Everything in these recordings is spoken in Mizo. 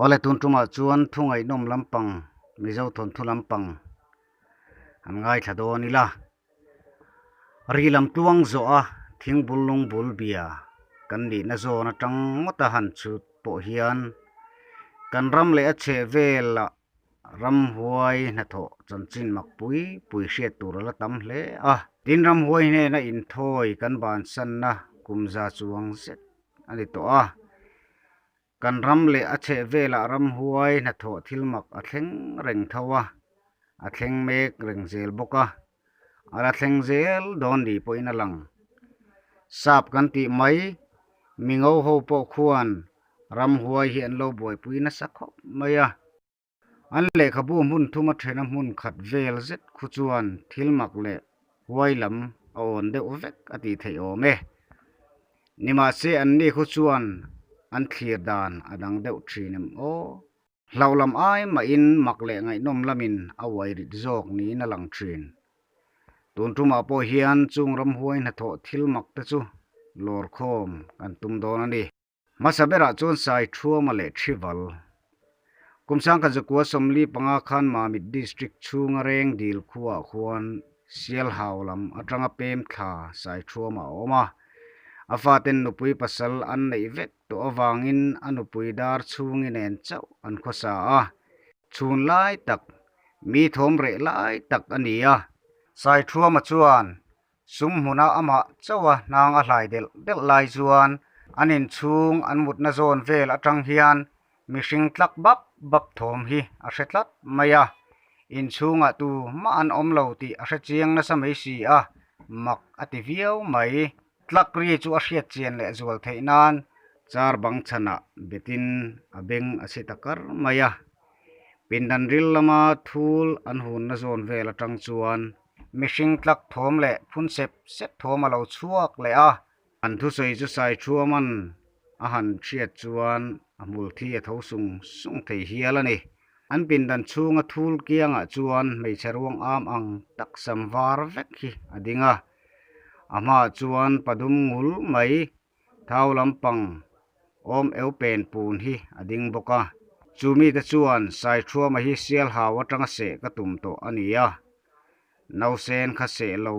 Awle tun tumah chuan thu ngaihnawm lampang Mizo thawnthu lampang an ngaithla dawn ila. Ri lam tluang zawh a thingbul lungbul bia kan nihna zawn atang ngawt a han chhut pawh hian kan ram leh a chheh velah ramhuai hnathawh chanchin mak pui pui hriat tur a la tam hle a. Tin ramhuai hnena inthawi kan bansanna kum za chuang zet a ni tawh a. Kan ram leh a chheh velah ramhuai hnathawh thil mak a thleng reng tho a, a thleng mek reng zel bawk a, a la thleng zel dawn ni pawhin a lang. Sap kan tih mai, mingo ho pawh khuan ramhuai hi an lo buaipui nasa khawp mai a. An lehkhabu hmun thuma thena hmun khat vel zet khu chuan thil mak leh huai lam a awn deuh vek a tih theih awm e. Nimahse anni khu chuan an thlir dan a dang deuh thin em aw. Hlauh lam ai mahin mak leh ngaihnawm lamin a uai rit zawk niin a lang thin. Tun tumah pawh hian chung ramhuai hnathawh thil mak te chu lawrkhawm kan tum dawn a ni. Hmasa berah chuan Saithuama leh Thival. Kum sangkhat zakua 45 khan Mamit District chhunga reng dil khuaah khuan Sialhau lam atanga pem thla Saithuama a awm a. A faten nupui pasal an neih vek tawh avangin a nupui dar chhungi nen chauh an khawsa a. Chhun lai tak, mi thawm reh lai tak a ni a. Saithuama chuan Sum hmuna amah chauha hnang a hlai delh delh lai chuan an inchhung an mutna zawn vel atang hian mihring tlak bap bap thawm hi a hre tlat mai a, inchhungah tu mah an awm lo tih a hre chiang nasa mai si a, mak a ti viau mai. Tlak ri chu a hriat chian leh zual theih nan char bang chhanah betin a beng a chhi ta kar mai a, pindan ril lama thul an hunna zawn vel atang chuan Mihring tlak thawm leh phun sep sep thawm a lo chhuak leh a. An thusawi chu Saithuaman a han hriat chuan a hmul thi a tho sung sung thei hial a ni. An pindan chhunga thul kiangah chuan hmeichhe ruang am ang tak sam var vek hi a ding a. A hmaah chuan padum ngul mai Thau lampang awm eu pen pun hi a ding bawk a. Chu mite chuan Saithuama hi Sialhau atanga seh ka tum tawh a ni a. Nausen kha seh lo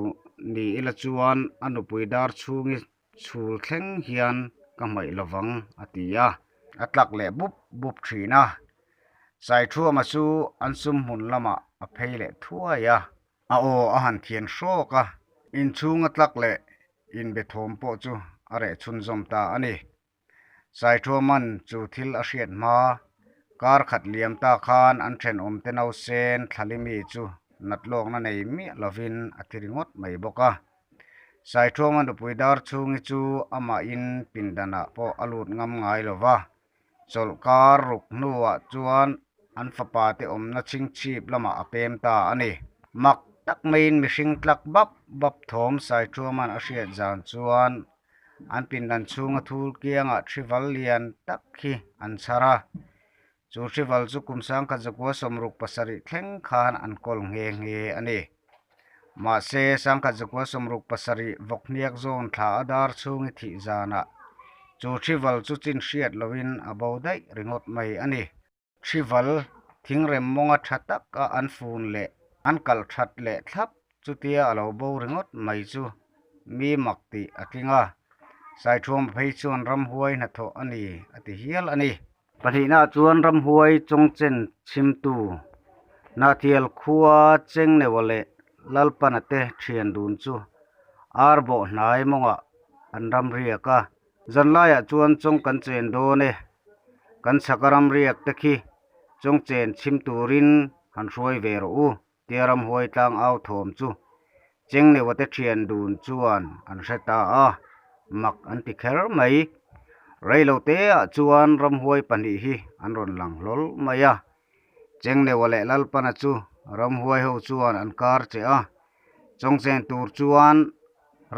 ni ila chuan a nupui dar chhungi chhul thleng hian ka hmaih lovang a ti a. A tlak leh bup bup thin a. Saithuama chu an sum hmun lamah a phei leh thuai a. A aw a han thian hrawk a. Inchhunga tlak leh inbe thawm pawh chu a reh chhunzawm ta a ni. Saithuaman chu thil a hriat hma, kar khat liam ta khan an thenawmte nausen Thlalimi chu nat lawkna nei miah lovin a thi ringawt mai bawk a. Saithuama nupui dar chhungi chu amahin pindanah pawh a lut ngam ngai lo va, Chawlhkar ruk hnuah chuan an fapa te awmna chhingchhip lamah a pem ta a ni. Mak tak maiin mihring tlak bap bap thawm Saithuaman a hriat zan chuan an pindan chhunga thul kiangah hrival lian tak hi an chhar a. Chu hrival chu kum 1967 thleng khan an kawl nghe nghe a ni. Mahse, 1967 vawkhniak zawn thla a dar chhungi thih zanah chu hrival chu chin hriat loin a bo daih ringawt mai a ni. Hrival thingrem mawnga tha taka an fun leh an kalh that leh thlap chutia a lo bo ringawt mai chu mi mak tih a tling a, Saithuama phei chuan ramhuai hnathawh a ni a ti hial a ni. Pahnihnaah chuan ramhuai chawngchen chhimtu Hnahtial khua Chengneua leh Lalpana te thian dun chu ar bawh hnai mawngah an ram riak a. Zanlaiah chuan chawng kan chen dawn e, kan chhaka ram riak te khi chawngchen chhim turin han hruai ve rawh u tia ramhuai tlang au thawm chu Chengneua te thian dun chuan an hre ta a, mak an ti kher mai. Reilo teah chuan ramhuai pahnih hi an rawn lang hlawl mai a. Chengneua leh Lalpana chu ramhuai ho chuan an kar che a, chawngchen tur chuan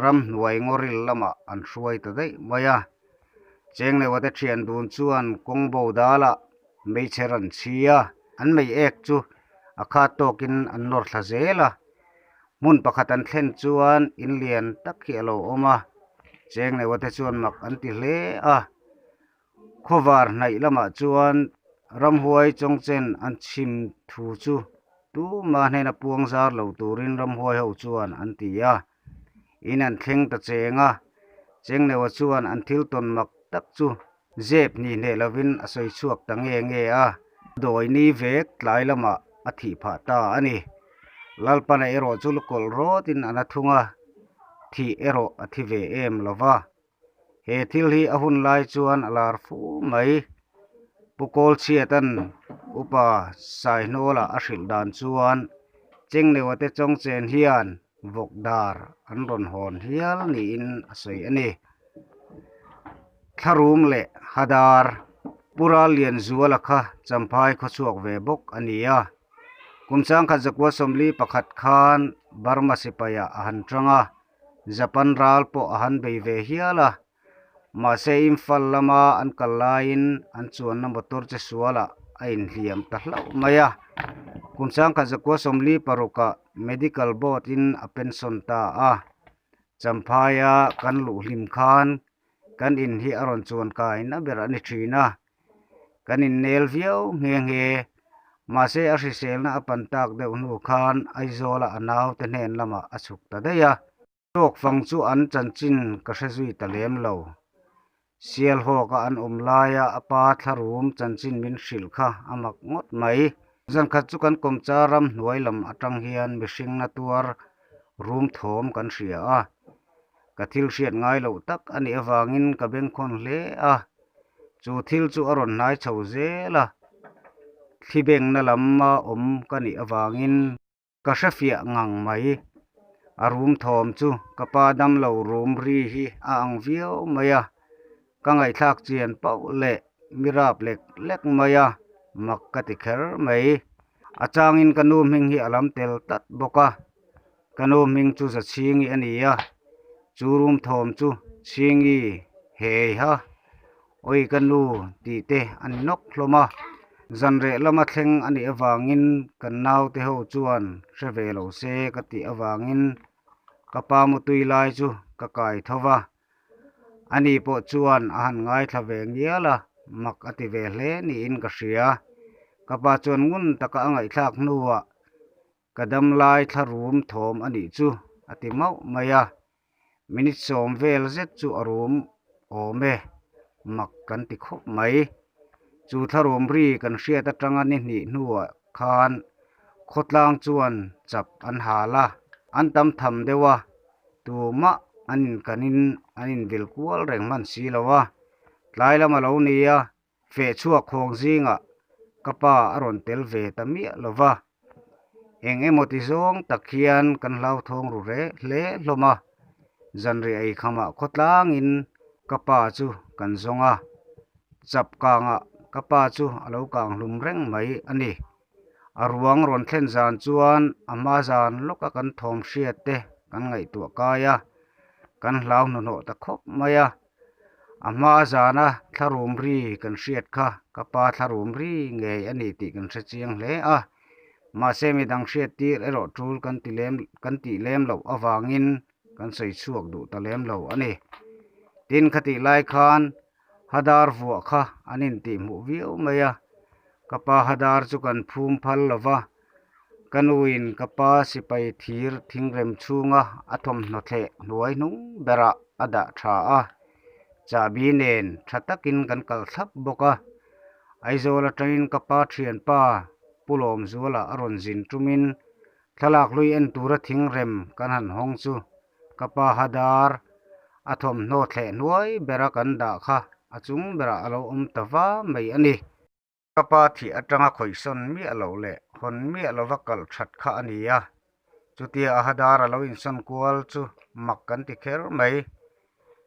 ramhnuai ngawril lamah an hruai ta daih mai a. Chengneua te thian dun chuan kawng bo dalah Hmeichhe rawn chhi a, an mei ek chu a khat tawkin an nawr thla zel a. Hmun pakhat an thlen chuan in lian tak hi a lo awm a, Chengneua te chuan mak an ti hle a. Khawvar hnaih lamah chuan Ramhuai chawngchen an chhim thu chu tuma hnena puang zar lo turin ramhuai ho chuan an ti a. In an thleng ta cheng a, Chengneua chuan an thil tawn mak tak chu zep hni hneh lovin a sawi chhuak ta nge nge a. Dawi ni vek tlai lamah a thih phah ta a ni. Lalpana erawh chu lukawlh rawtin a na thung a, thih erawh a thi ve em lo va. He thil hi a hun lai chuan a lar fu mai. Pu Kawlchhiata'n Upa Saihnawla a hrilh dan chuan Chengneua te chawngchen hian vawk dar an rawn hawn hial niin a sawi a ni. Thlarum leh Hadar Pu Rallianzuala kha Champhai khawchhuak ve bawk a ni a. Kum changkhat zakua 41 khan Burma sipaiah a han tang a. Japan ral pawh a han bei ve hial a, mahse Imphal lama an kal laiin an chuanna motor che sualah a inhliam ta hlauh mai a. Kum changkhat zakua 46ah Medical Board in a pension ta a, Champhaia kan luh hlim khan kan in hi a rawn chuan kaina ber a ni thin a, kan innel viau nghe nghe. Mahse a hriselna a pan tak deuh hnu khan Aizawla a naute hnen lamah a chhuk ta daih a. Tawk fang chu an chanchin ka hre zui ta lem lo. Sialhawka an awm laia a pa thlarum chanchin min hrilh kha a mak ngawt mai. Zankhat chu kan kawmchar ramhnuai lam atang hian mihring na tuar rum thawm kan hria a. Ka thil hriat ngai loh tak a nih avangin ka bengkhawn hle a, chu thil chu a rawn hnai chho zel a, thli bengna lama awm ka nih avangin ka hrefiah ngang mai. A rum thawm chu ka pa damlo rum ri hi a ang viau mai a, ka ngaihthlak chian pauh leh mi rap lek lek mai a, mak ka ti kher mai. A changin ka nu hming hi a lam tel tlat bawk a. Ka nu hming chu Zachhingi a ni a, chu room thawm chu Chhingi hei ha, awi ka nu tih te a ni nawk hlawm a. Zanreh lama thleng a nih avangin kan naute ho chuan hre ve lo se ka tih avangin ka pa mutui lai chu ka kai tho va. Ani pawh chuan a han ngaithla ve ngial a, mak a ti ve hle niin ka hria. Ka pa chuan ngun taka a ngaihthlak hnuah Ka dam lai thla rum thawm a nih chu a ti mauh mai a, minute 10 vel zet chu a rum awm e, mak kan ti khawp mai. Chu thla rum ri kan hriat atanga ni hnih hnuah khan khawtlang chuan chap an hal a, an tam tham deuh a, tumah an inkanin an invil kual reng hman si lo a, tlai lam a lo ni a, Feh chhuak khawng zingah ka pa a rawn tel ve ta miah lo va, eng emaw ti zawng tak hian kan hlauthawng ru reh hle hlawm a, zanriah ei khamah khawtlangin ka pa chu kan zawng a, chap kangah ka pa chu a lo kang hlum reng mai a ni. A ruang rawn thlen zan chuan a hma zan lawka kan thawm hriat te kan ngaihtuah kai a, kan hlau hnuhnawh ta khawp mai a. A hma zana thlarum ri kan hriat kha ka pa thlarum ri ngei a ni tih kan hre chiang hle a, mahse midang hriat tir erawh tul kan ti lem kan tih lem loh avangin kan sawi chhuak duh ta lem lo a ni. Tin, khatih lai khan Hadar vuah kha an intih hmuh viau mai a, ka pa Hadar chu kan phum phal lo va, Ka nuin ka pa sipai thir thingrem chhunga a thawmhnaw thleh hnuai hnung berah a dah tha a, chahbi nen tha takin kan kal thlap bawk a. Aizawl atangin ka pa thianpa Pu Lawmzuala a rawn zin tumin thlalak hlui en tura thingrem kan han hawng chu ka pa Hadar a thawmhnaw thleh hnuai bera kan dah kha a chung berah a lo awm ta va mai a ni. Ka pa thih atanga khawihsawn miah loh leh hawn miah lova kal that kha a ni a, chutia a hadar a lo insawn kual chu mak kan ti kher mai.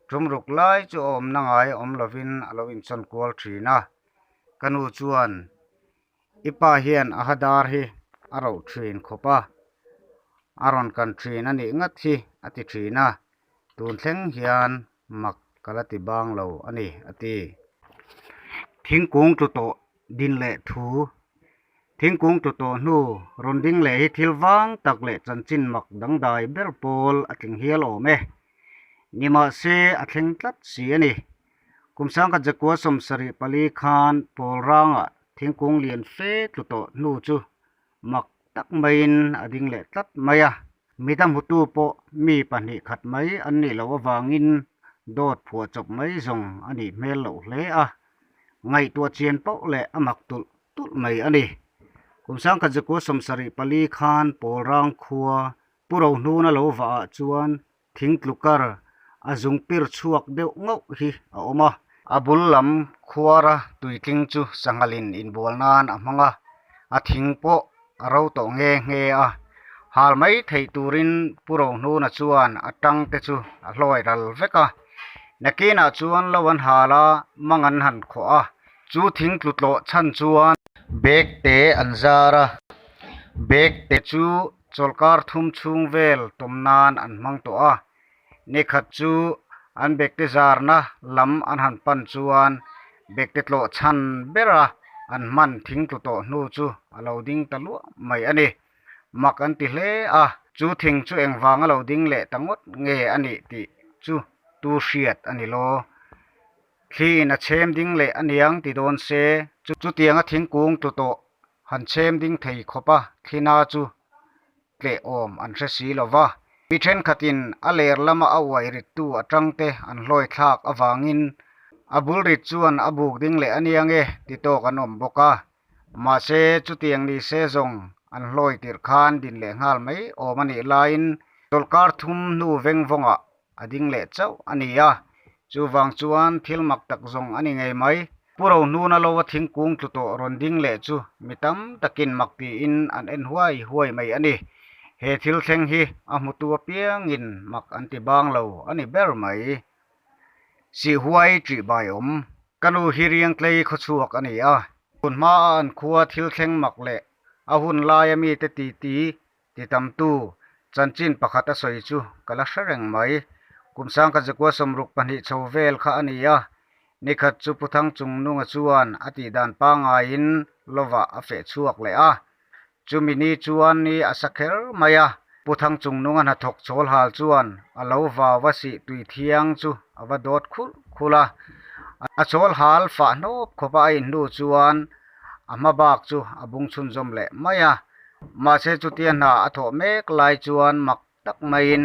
Tum ruk lai chu a awmna ngai awm lovin a lo insawn kual thin a, ka nu chuan i pa hian a hadar hi a roh thin khawp a, a rawn kan thin a nih ngat hi a ti thin a, tun thleng hian mak ka la ti bang lo a ni, a ti. Thingkung tlu tawh din leh thu Thingkung tlu tawh hnu rawn ding leh hi thil vang tak leh chanchin mak dangdai ber pawl a tling hial awm e. Nimahse a thleng tlat si a ni. Kum 1974 khan Pawl rangah. Thingkung lian fe tlu tawh hnu chu mak tak maiin a ding leh tlat mai a. Mida hmutu pawh mi 2 khat mai an nih loh avangin dawt phuah chawp mai zawng a nih hmel loh hle a. Ngaihtuah chian poh leh a mak tulh tulh mai a ni. Kum 1974 khan Pawlrang khua Pu Rohnuna lo vah ah chuan thingtlukar a zung pir chhuak deuh ngauh hi a awm a. A bul lam khuara tuitling chu sanghalin inbual nan a hmang a, a thing pawh a ro tawh nghe nghe a. Hal mai theih turin Pu Rohnuna chuan a tang te chu a hlawi ral vek a. Nakinah chuan lo an hal a, mang an han khawh a, chu thing tlu tlawh chhan chuan bag te an zar a, bag te chu Chawlhkar thum chhung vel tawm nan an hmang tawh a, nikhat chu an bekte zarna lam an han pan chuan bekte tlawh chhan bera an hman thing tlu tawh hnu chu a lo ding ta luah mai a ni. Mak an ti hle a, chu thing chu engvang a lo ding leh ta ngawt nge a nih tih chu tu hriat a ni law. Thliin a chhem ding leh a niang ti dawn se, chutianga thingkung tlu tawh han chhem ding thei khawp a thlina chu tleh awm an hre si lo va. Mi thenkhatin a ler lama a uai rittu atangte an hlawi thlak avangin a bul rit chuan a buk ding leh a niang e ti tawk an awm bawk a. Mahse, chutiang ni se zawng an hlawi tirh khan din leh nghal mai awm a nih laiin chawlhkar thum hnu veng vawngah a ding leh chauh a ni a, chuvang chuan thil mak tak zawng a ni ngei mai. Pu Rohnuna lo a thingkung tlu tawh rawn ding leh chu mi tam takin mak tiin an en huai huai mai a ni. He thil thleng hi a hmutu apiangin mak an ti bang lo a ni ber mai. Sihhuai ṭih bai awm. Ka nu hi Riangtlei khawchhuak a ni a. Tun hmaa an khua thil thleng mak leh a hun laia mite titi Ti tamtu, chanchin pakhat a sawi chu ka la hre reng mai. Kum 1962 chho vel kha a ni a, nikhat chu Pu Thangchungnunga chuan a tihdan pangaiin lovah a feh chhuak leh a. Chumi ni chuan ni a sa kher mai a, Pu Thangchungnunga hnathawk chawl hal chuan a lo vau a sih tui thiang chu a va dawt khulh khulh a. A chawl hal fah hnawp khawp a a inhnu chuan a hma bak chu a bung chhunzawm leh mai a. Mahse chutia hna a thawh mek lai chuan mak tak maiin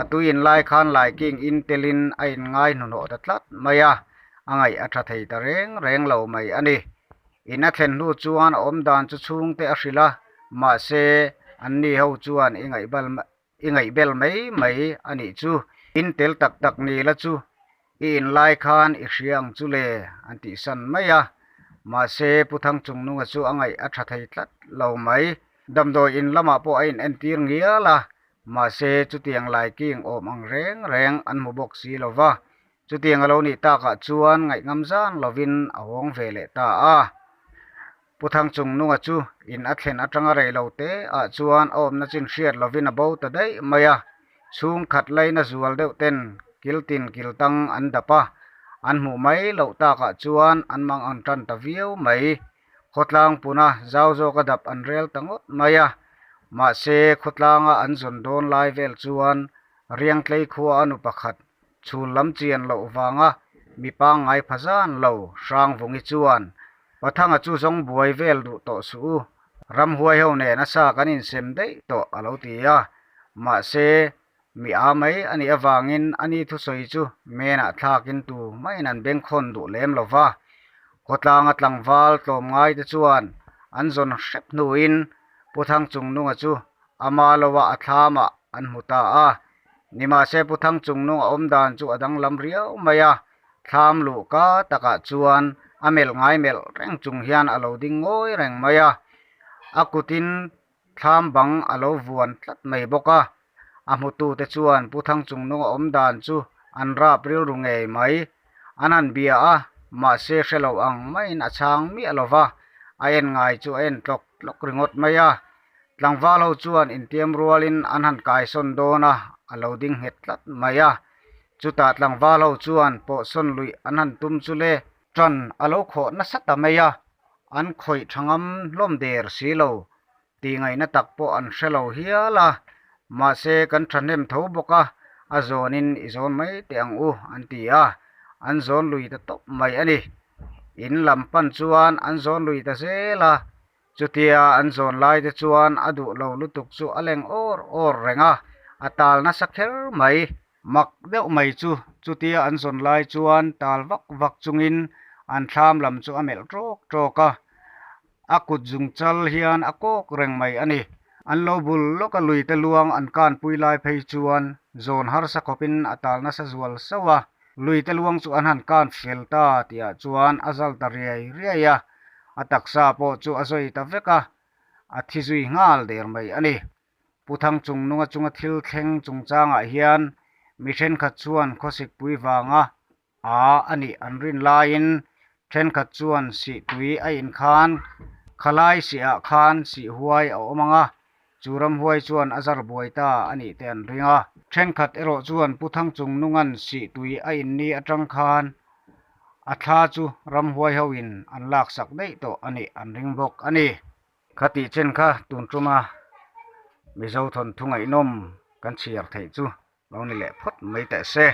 a tui in lai khan laiking in telin a inngai hnuhnawh ta tlat mai a, a ngaih a tha thei ta reng reng lo mai a ni. In a thlen hnu chuan a awmdan chu chhungte a hrilh a, mahse anni ho chuan i ngaihbal I ngaihbel mai mai a nih chu. In tel tak tak ni la chu i in lai khan i hria ang chu le an tih san mai a. Mahse Pu Thangchungnunga chu a ngaih a tha thei tlat lo mai. Damdawi in lamah pawh a in entir ngial a, mahse chutiang laiking awm ang reng reng an hmu bawk si lo va. Chutiang a lo nih takah chuan ngaihngam zan lovin a hawng ve leh ta a. Pu Thangchungnunga chu in a thlen atanga rei lo te ah chuan a awmna chin hriat lovin a bo ta daih mai a, chhungkhat laina zual deuh ten kil tin kil tang an dap a, an hmuh mai loh takah chuan an mang ang tan ta viau mai. Khawtlang puna zau zawka dap an rel ta ngawt mai a, mahse khawtlanga an zawn dawn lai vel chuan Riangtlei khua a nu pakhat Chhul lam chian loh vanga mi pangngai pha zan lo Hrangvungi chuan, Pathanga chu zawng buai vel duh tawh suh u, ramhuai ho nen a sa kan insem daih tawh a lo ti a. Mahse, mi a mai a nih avangin a ni thusawi chu menah thlakin tu maiin an bengkhawn duh lem lo va. Khawtlanga tlangval tlawmngai te chuan an zawn hrep hnuin Pu Thangchungnunga chu ama loa a thlamah an hmu ta a. Nimahse Pu Thangchungnung a awm dan chu a danglam riau mai a, thlam luh ka takah chuan a melh ngai melh reng chung hian a lo ding ngawi reng mai a, a kutin thlam bang a lo vuan tlat mai bawk a. A hmutute chuan Pu Thangchungnung a awm dan chu an rap rilru ngei mai. An han bia a, mahse hre lo ang maiin a chhang miah lo va, a en ngai chu a en tlawk tlawk ringawt mai a. Tlangval ho chuan intiam rualin an han kaisawn dawn a, a lo ding nghet tlat mai a. Chutah tlangval ho chuan pawhsawn luih an han tum chu le, ṭan a lo khawh nasa ta mai a, an khawih ṭha ngam hlawm der si lo, tih ngaihna tak pawh an hre lo hial a. Mahse kan ṭhahnem tho bawk a, a zawnin i zawn mai teh ang u an ti a, an zawn lui ta tawp mai a ni. In lam pan chuan an zawn lui ta zel a, chutia an zawn lai te chuan a duh lo lutuk chu a leng awr awr reng a, a tal nasa kher mai. Mak deuh mai chu chutia an zawn lai chuan tal vak vak chungin an thlam lam chu a melh tawk tawk a, a kut zung chal hian a kawk reng mai a ni. An lo bul lawka lui te luang an kanpui lai phei chuan zawn harsa khawpin a tal nasa zual sauh a. Lui te luang chu an han kan fel ta tihah chuan a zal ta riai riai a, a taksa pawh chu a zawi ta vek a, a thi zui nghal der mai a ni. Pu Thangchungnunga chunga thil thleng chungchangah hian mi thenkhat chuan khawsikpui vanga a a nih an rin laiin thenkhat chuan sihtui a inkhan khalai sihah khan sihhuai a awm ang a, Chu ramhuai chuan a zar buai ta a nih te an ring a. Thenkhat erawh chuan Pu Thangchungnunga'n sihtui a inni atang khan a thla chu ramhuai hoin an laksak daih tawh a nih an ring bawk a ni. Khatih chen kha tun tuma Mizo thawnthu ngaihnawm kan chhiar theih chu lo ni leh phawt mai teh se.